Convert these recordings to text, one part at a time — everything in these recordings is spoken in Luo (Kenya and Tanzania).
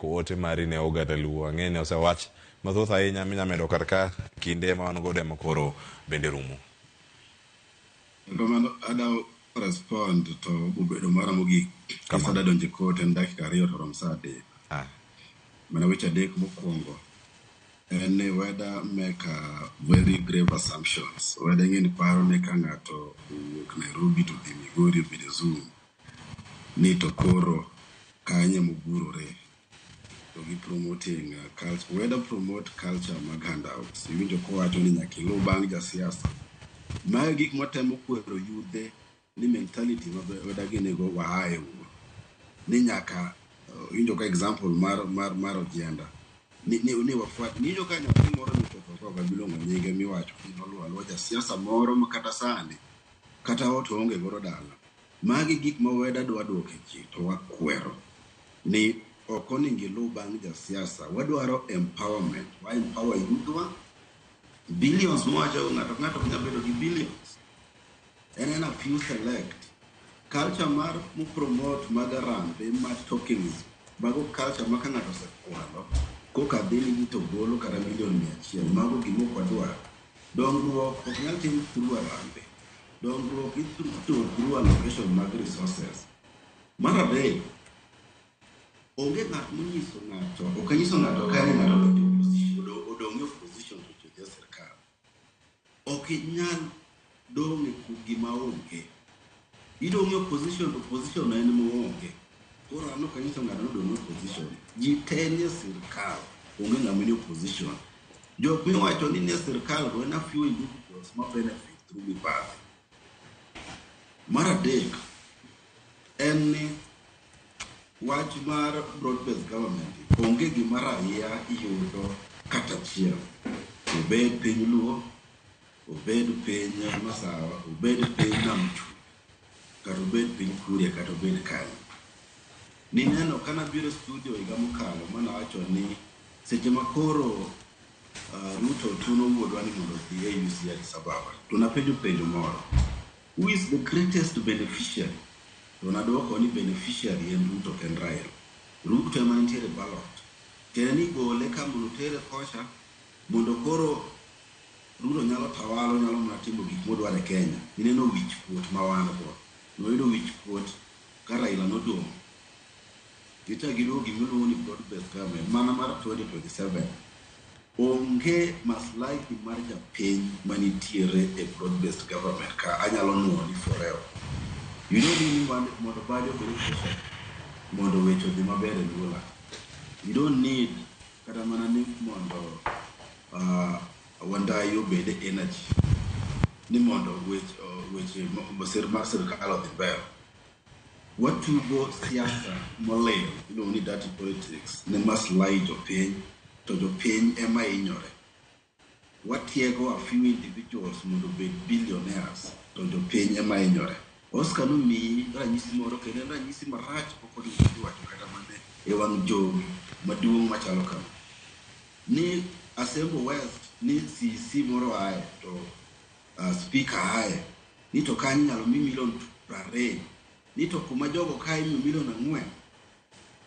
tieko ote mari ne oganda Luo. Ang'e ni osewach mathoth ahinya minya medo kar ka kinde ma wan godo ema koro bende rumo. Erokamano, ada respond to obobedo mara mogik. Kamano. Kesa adonjo e court en dakika 2 to rom sa 3. Mana weche 3 mokwongo en ni weda make a very grave assumptions. Weda ing'e ni paro ni ka ng'ato owuok Nairobi to dhi Migori obedo e Zoom ni to koro kanyo emogurore to gi promoting culture. Weda promote culture mag handouts. Iwinjo kowacho ni nyaka iluw bang' jasiasa. Mago gik matemo kwero yudhe ni mentality ma weda ginigo waaye uru. Ni nyaka iwinjo ka example mar Ojienda. Ni wafuat. Niwinjo ka nyathi moro nochopo ka ok abi luongo nyinge miwacho ni noluwo aluwa jasiasa moro ma kata sani kata ot oonge godo dala. Magi gik ma weda dwa duoke ji to wakwero ni ok onego iluw bang' jasiasa. Wadwaro empowerment. Wa empower youthwa. Billions mwacho ng'ato ka ng'ato ok nyal bedo gi billions. En a few select. Culture mar mu promote mag arambe mar tokenism. Mago culture ma ka ng'ato osekwalo koka dhi nigi to golo kata milion 100. Mago gima ok wadwar. Dongruok ok nyal tim through arambe. Dongruok itimo through allocation mag resources. Mar ariyo, onge ng'at monyiso ng'ato, ok anyiso ng'ato ka ni ng'ato odonjo e opposition, odong' e opposition to ochopo e sirkal. Ok inyal dong' e gima onge. Idong' e opposition to opposition en maonge. Koro an ok anyiso ng'ato ni odong' e opposition. Ji te nie sirkal, onge ng'ama nie opposition. Jok miwacho ni nie sirkal go en a few individuals ma benefit through mibadhi. Mar adek, en ni wach mar broad based government onge gima raia yudo kata achiel. Obed piny Luo, obed piny Masawa, obed piny Nam Chumbi, kata obed piny Kuria, kata obed kanye. Nineno kana biro e studio higa mokalo manawacho ni seche ma koro Ruto chuno wuodwa ni mondo odhi e AUC Addis Ababa, to napenjo penjo moro. Who is the greatest beneficiary? To naduoko ni beneficiary en Ruto ok en Raila. Ruto ema nitiere ballot. Tiende ni gole ka mondo otere kocha mondo koro Ruto nyalo tawalo, nyalo mana timo gik modwaro e Kenya. Ineno wich kuot ma wan go. Nwayudo wich kuot ka Raila nodong'. Gichak giduogo gima iluongo ni broad based government mana mar 2027. Onge maslahi mar japiny manitiere e broad based government ka anyalo nuo ni forever. You don't need mondo badi obed e treasury mondo weche odhi maber e Luoland. You don't need kata mana ni mondo Wandayi obed e energy ni mondo weche mar sirkal odhi mbele. Watugo siasa molil iluongo ni dirty politics ne maslahi jopiny to jopiny ema hinyore. Watiego a few individuals mondo obed billionaires to jopiny ema hinyore. Oscar nomiyi ranyisi moro kendo en ranyisi marach pok onego bed iwacho kata mana e wang' jowi maduong' machalo kama. Ni Asembo West ni CC moro ae to speaker ae ni to kanyo inyalo mi milion 20 ni to kuma jogo kae imiyo milion 4.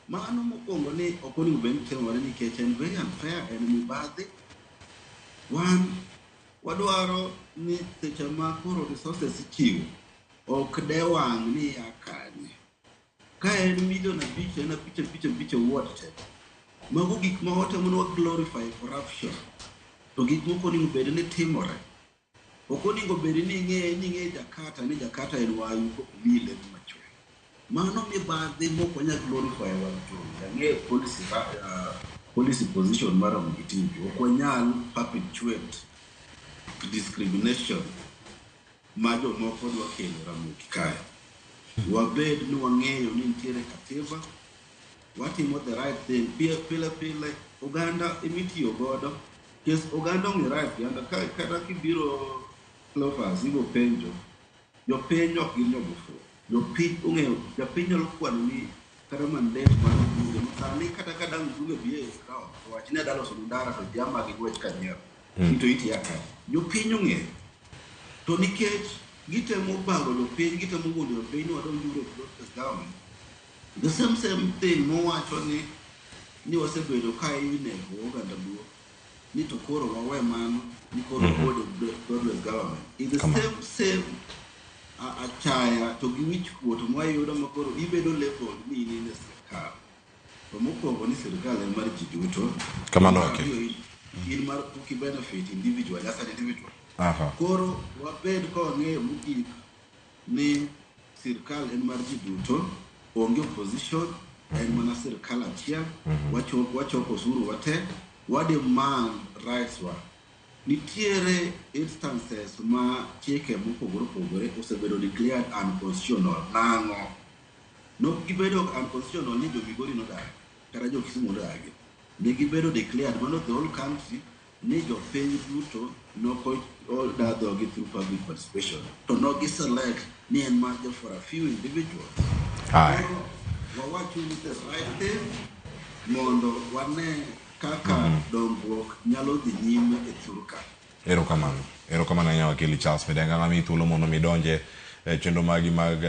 Mano mokwongo ni ok onego bed ni timore nikech en very unfair, en mibadhi. Wan wadwaro ni seche ma koro resources ichiwo ok de wang' ni ya kanye. Ka en milion 5 en 5 5 5 ward te. Mago gik ma watemo ni wa glorify corruption. To gik moko onego bed ni timore. Ok onego bed ni ing'e ni ing'e Jakarta ni Jakarta en wayu kok omiyi lemo machwe. Mano mibadhi mok wanyal glorify wang' jowi. Ang'eyo policy position mar Ramogi TV. Ok wanyal perpetuate discrimination ma jomoko dwa kelo Ramogi kae. Wabed ni wang'eyo ni nitiere katiba, watimo the right thing. Pile pile oganda emitiyo godo. Kes oganda ong'e right oganda kata kibiro Cleophas ibo penjo, jopiny ok gin jomofuwo. Jopiny ong'eyo, japiny nyalo kwano ni kata mandate mar bunge ma sani kata ka dang' bunge bi e ground to wach ni adwa loso ndara to jama gi gwech kanyiero. Ni to itiya ka. Jopiny ong'eyo. To nikech gitemo bago jopiny, gitemo wuondo jopiny ni wadonj uru e broad based government. The same thing mowacho ni Ni wasebedo ka inego oganda Luo ni to koro wawe mano ni koro wabed e broad-based government. In the Kamano. same achaya to gi wich kuot mwayudo ma koro ibedo labeled ni in e sirikal. To mokwongo ni sirikal en mar ji duto. Kamano, Mar okay. ariyo, in mar ok i benefit individual as an individual. Koro wabed ka wang'eyo mogik ni sirikal en mar ji duto, onge opposition, en mana sirikal achiel, wachoko osuru wate, wa demand rights wa. Nitiere instances ma chike mopogore opogore osebedo declared unconstitutional. Nang'o? Nok gibedo unconstitutional ni jo Migori nodagi, kata jo Kisumu nodagi. Ne gibedo declared mano the whole country ni jopiny duto nok oda dhogi through public participation. To nok gi select ni en mar for a few individuals. Koro wawachuru the right thing mondo wane kaka dongruok nyalo dhi nyime e thur ka. Erokamano. Erokamano ahinya, Wakili Charles Midenga. Ng'ama miyi thuolo mondo mi donje e chenro magi mag